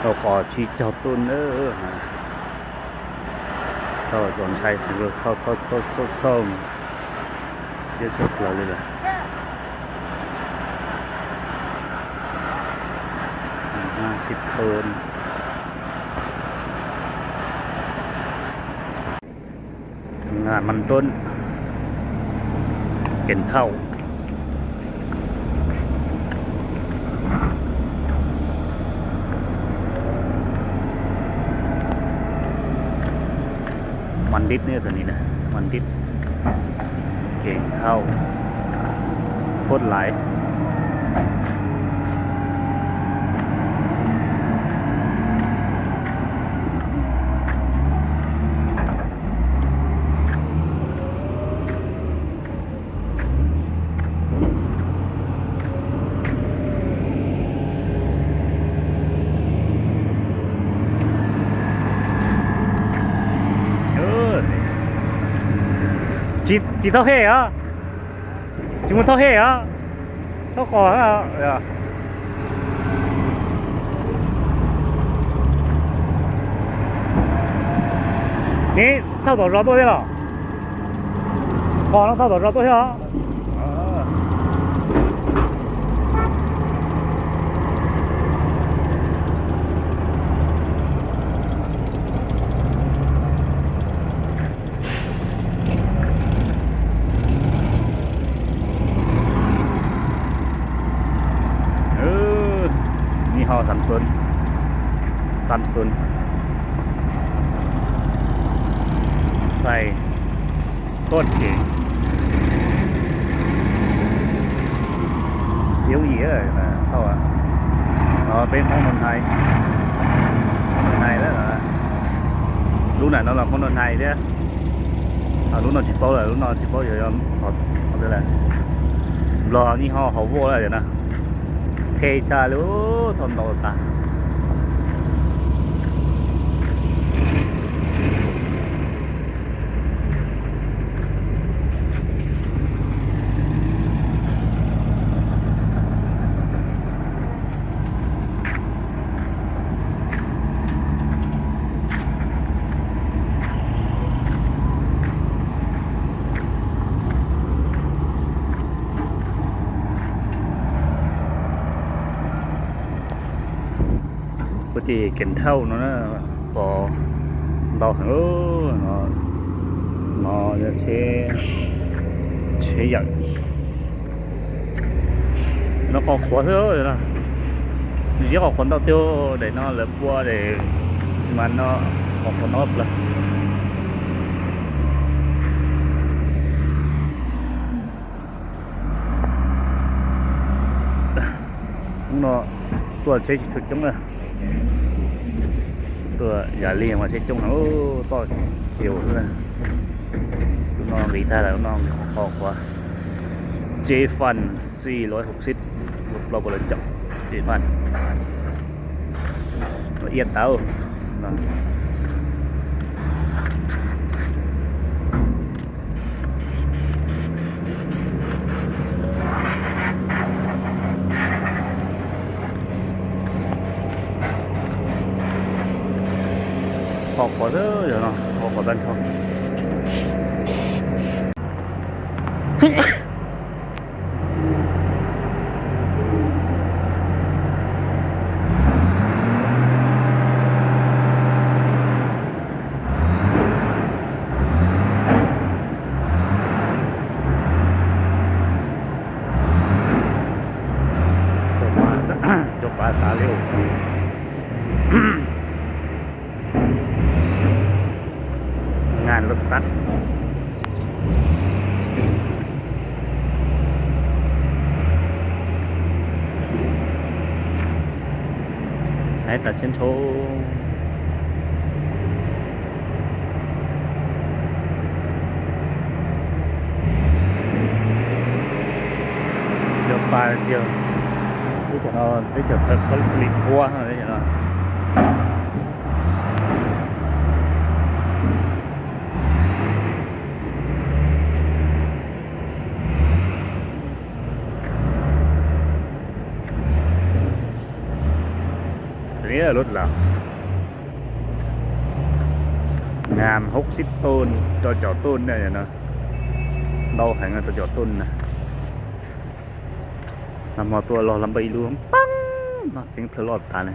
Tau qos tsib caug tuj na. Tau txaus ntshai, thauj thauj thauj thauj siab tshaj plaws li lawm. Sib thauj. Ngan mas tuaj, kem thauj. Mas dib ne, tus ni na, mas dib, kem thauj, phoj laiv. Tsis, tsis thauj hej os. Tsis mus thauj hej os. Thauj qos. Neb thauj tom zos tuaj thiab los? Qos no thauj tom zos tuaj thiab os. Nis ho Samsung, Samsung xais koj ces yooj yim thauj. No peb Hmoob Nus Hais, Hmoob Nus Hais, lub ntawm no los Hmoob Nus Hais thiab. Lub no tsis paub lawm, lub no tsis paub yog, yog, Nplog nis ho hauv voj lawm na. Qhe tshaj li, thauj ntau tas. Kuv ces kem thauj no na, pom ntau heev. No yog tsheb, tsheb yawm. No qos qhuav xwb, ziab qos qhuav ntau tiag, daim no lawv pua daim mas no qos qhuav ntau plaws. Hnub no tuaj tsheb tsis tshua coob na, tuaj yam li mas tsheb coob heev, toj xyus xwb na. Tus no nqis tag lawm, tus no nqis qos qhuav. J Fan C lawv hauv xib, plaub puas lawv caum, J Fan. Iab tau. Qos qhuav xwb, yog no qos qhuav tag nrho. Cov pas tas li. Ngan lub qab. Hais tas tsheb ntsho. Cov pas tiag, lub cov no teb chaws Kali Pua no. Lub lawm, ngàn hốc sib tôn, rau caum tôn na, ntau heev rau caum tôn na. Nag hmo tuaj los los npaj ib lub pab no ceev plhaw loj tas na.